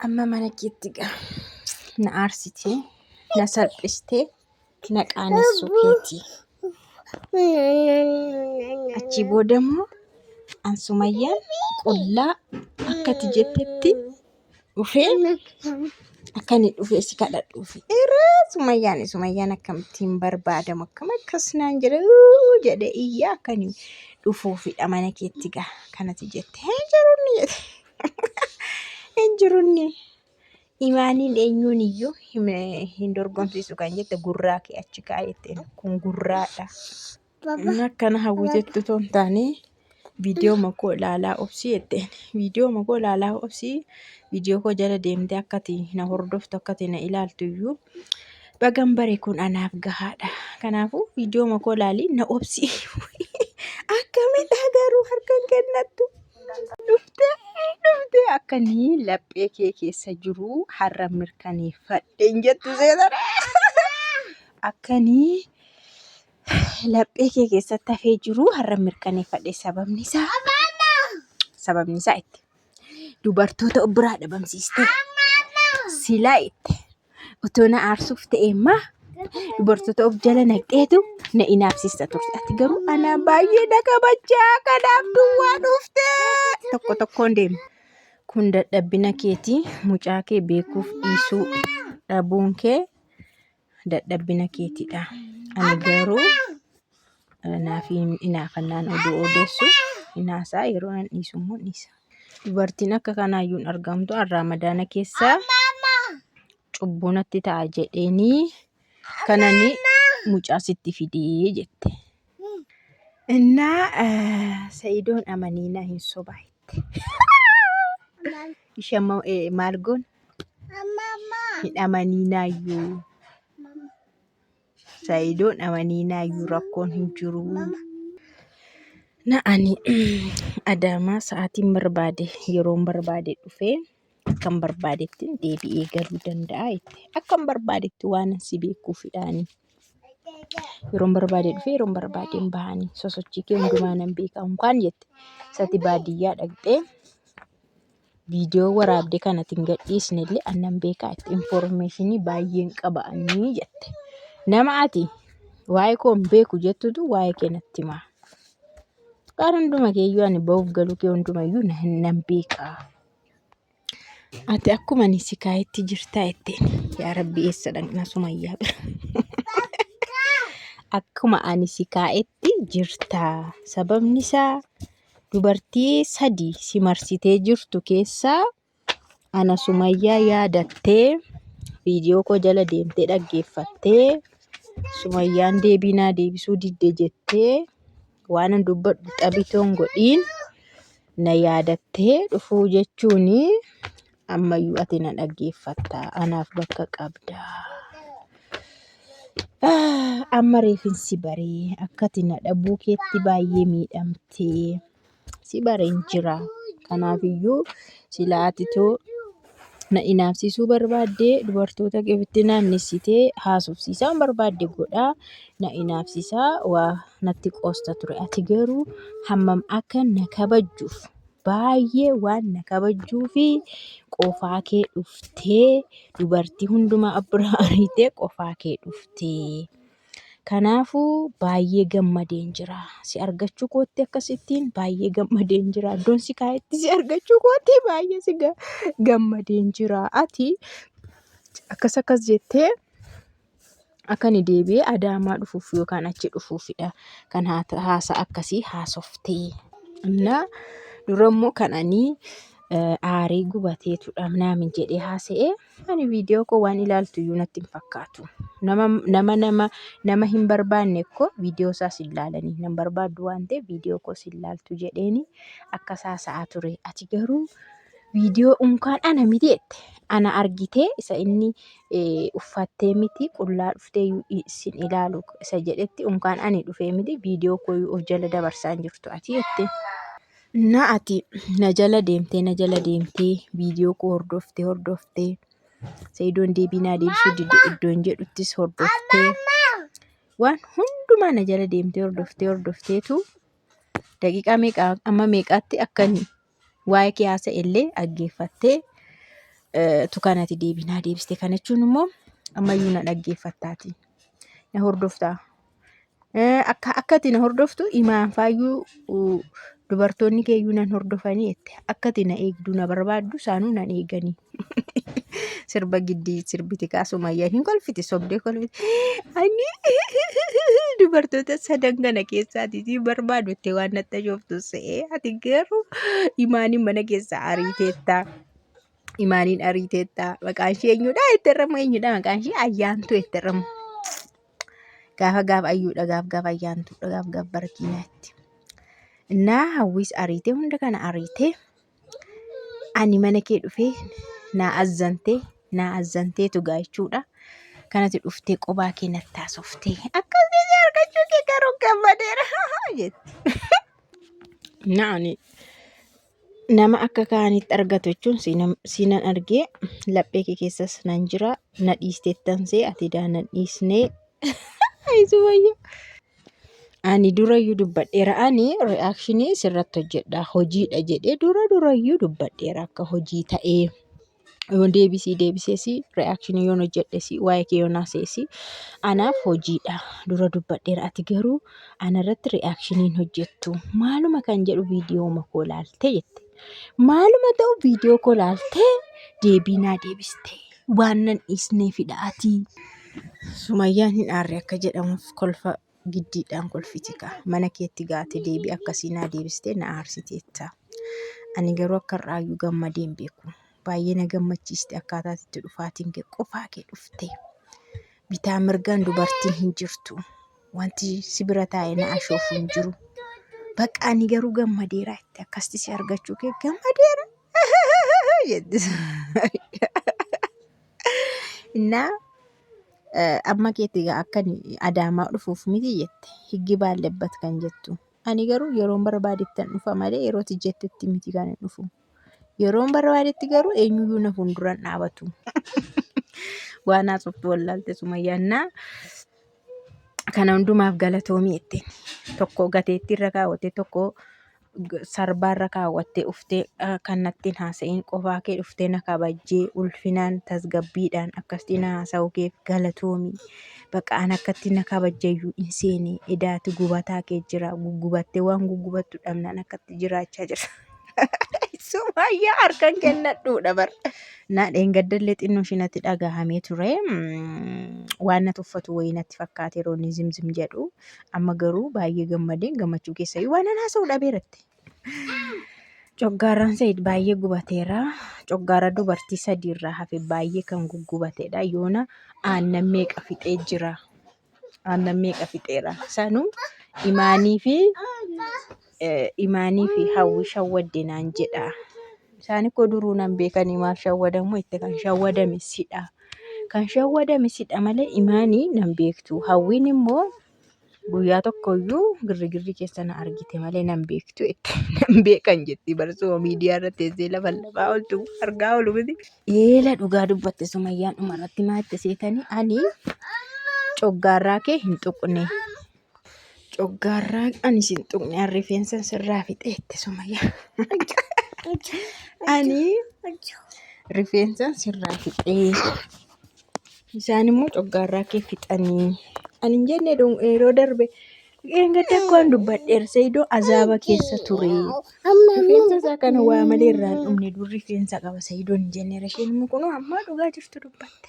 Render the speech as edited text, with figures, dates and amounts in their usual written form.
Amma mana keetti gaa na aarsitee, na salphistee, na qaanessuu keetii. Achii booda immoo an Sumayyaan qullaa akka ati jettetti dhufee akka inni dhufee si kadhadhuufi. Eeree Sumayyaan Sumayyaan akkamittiin barbaadamu akkam akkas naan jedhe uu jedhe iyyaa akka inni dhufuufidha mana keetti gaa kanati jette. Hin jirunni jette. Hin jirunni. Imaaniin eenyuun iyyuu hin dorgomsiisu kan jette gurraa kee achi kaa'e jetteen kun gurraadha. Inni akkana hawwitetti otoo hin taane viidiyoo koo ilaalaa obsii jetteen. Viidiyoo koo ilaalaa obsii viidiyoo koo jala deemtee akka ati na hordoftu akka ati na ilaaltu iyyuu bagan bare kun anaaf gahaadha. Kanaafuu viidiyoo koo ilaalii na obsii. Akkamidha garuu harka hin kennattu. Dhuftee dhuftee akka inni laphee kee keessa jiru har'a mirkaneeffadhe hin jettu seetara. Akka inni laphee kee keessatti hafee jiru har'a mirkaneeffadhe sababni isaa itti dubartoota of biraa dhabamsiiste silaa itti Otoo na aarsuuf ta'e immaa dubartoota of jala naqxeetu na inaafsista turte. Ati garuu anaa baay'ee na kabajaa kanaaf duwwaa dhufte. Tokko tokkoon deema. Kun dadhabbina keeti mucaa kee beekuuf dhiisuu dhabuun kee dadhabbina keetidha. Ani garuu naaf inaafannaan oduu odeessu inaasaa yeroo nan dhiisu immoo dhiisa. Dubartiin akka kanaayyuu hin argamtu. An raamadaana keessa cubbuu natti ta'a jedheenii kanani mucaa sitti fidee jette. Innaa Sa'idoon amaniinaa hin sobaa jette. Ishee amma maal goona? Hin amaniinaayyuu. Sa'idoon amaniinaayyuu rakkoon hin jiru. Na ani Adaamaa sa'aatiin barbaade yeroon barbaade dhufee akkan barbaadetti deebi'ee galuu danda'a jette. Akkan barbaadetti waan si beekuufidhaani. Yeroon barbaade dhufee yeroon barbaade hin bahani. Sosochii kee hundumaa nan beeka unkaan jette. Isati baadiyyaa dhaqxee viidiyoo waraabde kan ati hin gadhiisne illee annan beekaa itti infoormeeshinii baay'een qaba annii jette. Nama ati waa'ee koo hin beeku jettutu waa'ee kee natti himaa. Waan hunduma keeyyuu ani ba'uuf galuu kee hundumayyuu nan beekaa. Ati akkuma ani si kaayetti jirtaa jetteen. Yaa Rabbi eessa dhaqna Sumayyaa bira. Akkuma ani si kaa'etti jirtaa. Sababni isaa Dubartii sadi si marsitee jirtu keessaa ana Sumayyaa yaadattee viidiyoo koo jala deemtee dhaggeeffattee Sumayyaan deebii naa deebisuu didde jettee waanan dubbadhu xabitoon godhiin na yaadattee dhufuu jechuun ammayyuu ati na dhaggeeffatta anaaf bakka qabda. Amma reefin si baree akka ati na dhabuu keetti baay'ee miidhamtee si bareen jira. Kanaafiyyuu silaa ati too na inaafsisuu barbaaddee dubartoota kee ofitti naannessitee haasofsiisaa waan barbaadde godhaa na inaafsisaa waa natti qoosta ture. Ati garuu hammam akka na kabajjuuf baay'ee waan na kabajjuufi qofaa kee dhuftee dubartii hundumaa bira ariitee qofaa kee dhuftee. Kanaafuu baay'ee gammadeen jira. Si argachuu kootti akkasittiin baay'ee gammadeen jira. Iddoon si kaa'etti si argachuu kootti baay'ee si gammadeen jira. Ati akkas akkas jettee akka inni deebi'ee Adaamaa dhufuuf yookaan achi dhufuufidha kan haasaa akkasii haasoftee. Innaa dura immoo kan ani aaree gubateetudha naamin jedhee haasa'e ani viidiyoo koo waan ilaaltu iyyuu natti hin fakkaatu. Nama nama nama nama hin barbaanne koo viidiyoo isaas hin laalanii nan barbaaddu waan ta'eef viidiyoo koos hin laaltu jedheeni akkas haasa'aa ture. Ati garuu viidiyoo unkaan ana miti jette ana argitee isa inni uffattee miti qullaa dhuftee sin ilaalu isa jedhetti unkaan ani dhufee miti viidiyoo koo of jala dabarsaa hin jirtu ati jette. Na ati na jala deemtee na jala deemtee viidiyoo koo hordoftee hordoftee Sa'idoon deebii naa deebisuu dide iddoon jedhuttis hordoftee waan hundumaa na jala deemtee hordoftee hordofteetu daqiiqaa meeqa amma meeqaatti akkan waa'ee kee haasa'e illee dhaggeeffattee Tu kanati deebii naa deebiste. Kana jechuun immoo ammayyuu na dhaggeeffattaati. Na hordoftaa. Akka akka ati na hordoftu imaan faayyuu dubartoonni keeyyuu nan hordofanii jette. Akka ati na eegdu na barbaaddu isaanuu nan eeganii. Sirba giddii sirbiti kaa Sumayyaan hin kolfiti sobdee kolfiti. Ani dubartoota sadan kana keessaati si barbaadu jettee waan natti ajooftu se'ee ati garuu imaaniin mana keessaa ariiteetta. Imaaniin ariiteetta. Maqaan ishee eenyudha jetterramu eenyudha maqaan ishee ayyaantuu jetterramu. Gaafa gaaf ayyuudha gaaf gaaf ayyaantuudha gaaf gaaf barkiinaatti. Innaa hawwiis ariitee hunda kana ariitee ani mana kee dhufee naa azzantee naa azzanteetu gaa jechuudha. Kanati dhuftee qobaa kee natti haasoftee akkasii si argachuu kee garuu gammadeera jetti. Naa ani Nama akka kaanitti argatu jechuun siinan argee laphee kee keessas nan jira na dhiisteettan see ati daa nan dhiisnee. Ayi Sumayya. Ani durayyuu dubbadheera ani reakshinii sirratti hojjedha hojiidha jedhee dura durayyuu dubbadheera akka hojii ta'ee. Yoon deebisii deebiseesi reaction yoon hojjedhesi waa'ee kee yoon haasa'esi anaaf hojiidha dura dubbadheera ati garuu anarratti reaction hin hojjettu maaluma kan jedhu viidiyooma koo laaltee jette maaluma ta'u viidiyoo koo laaltee deebii naa deebiste waan nan dhiisneefidha ati. Sumayyaan hin aarre akka jedhamuuf kolfa giddiidhaan kolfiti kaa. Mana keetti gaate deebii akkasii naa deebistee na aarsiteetta. Ani garuu akka har'aayyuu gammadee hin beeku. Baay'ee na gammachiiste akkaataa itti dhufaatiin kee qofaa kee dhufte. Bitaa mirgaan dubartiin hin jirtu. Wanti si bira taa'e na ashoofu hin jiru. Bakka ani garuu gammadeera itti akkasitti si argachuu kee gammadeera. Jette. Innaa amma keetti egaa akka ani Adaamaa dhufuuf miti jette. Higgi baallebbat kan jettu. Ani garuu yeroon barbaadettan dhufa malee yeroo ati jettetti miti kan hin dhufu. Yeroon barbaadetti garuu eenyuyyuu na fuulduraan dhaabatu. Waan haasoftu wallaalte Sumayyaannaa. Kana hundumaaf galatoomii jetteen. Tokko gateettii irra kaawwattee tokko sarbaarra kaawwattee uftee kan natti hin haasa'iin qofaa kee dhuftee na kabajjee ulfinaan tasgabbiidhaan akkasitti na haasa'uu keef galatoomi. Bakka an akkatti na kabajjayyuu hin seene edaati gubataa kee jira guggubattee waan guggubattu dhabnaan akkatti jiraachaa jira. Sumayyaa harkan kennadhuudha bar. Na dheengaddallee xinnoo ishii natti dhagahamee ture. Waan na tuffatu wayii natti fakkaate yeroo inni zimzim jedhu. Amma garuu baay'ee gammadeen gammachuu keessa waan an haasa'u dhabeeratti. Coggaarraan Sayid baay'ee gubateera. Coggaarra dubartii sadii irraa hafe baay'ee kan guggubatedha. Yoona aannan meeqa fixee jira. Aannan meeqa fixeera. Sanuu imaanii fi imaanii fi hawwi shawwadde naan jedha. Isaan ikkoo duruu nan beekanii maaf shawwadamu itti kan shawwadame sidha. Kan shawwadame sidha malee imaanii nan beektu. Hawwiin immoo guyyaa tokkoyyuu girrigirri keessa na argite malee nan beektu jette. Nan beekan jetti barsuma miidiyaa irra teessee lafa lafaa ooltu argaa oolu miti. Eela dhugaa dubbatte Sumayyaan dhumarratti maa itti seetanii ani coggaarraa kee hin tuqne. Coggaarraa ani sin tuqne an rifeensan sirraa fixe jette Sumayyaan. Ani rifeensan sirraa fixee. Isaan immoo coggaarraa kee fixanii. Ani hin jenne yeroo darbe dheengadda akkaan dubbadheera Saidoo azaaba keessa ture. Rifeensa isaa kana waa malee irraa hin dhumne dur rifeensa qaba Saidoon hin jenneera isheen immoo kunoo ammaa dhugaa jirtu dubbatte.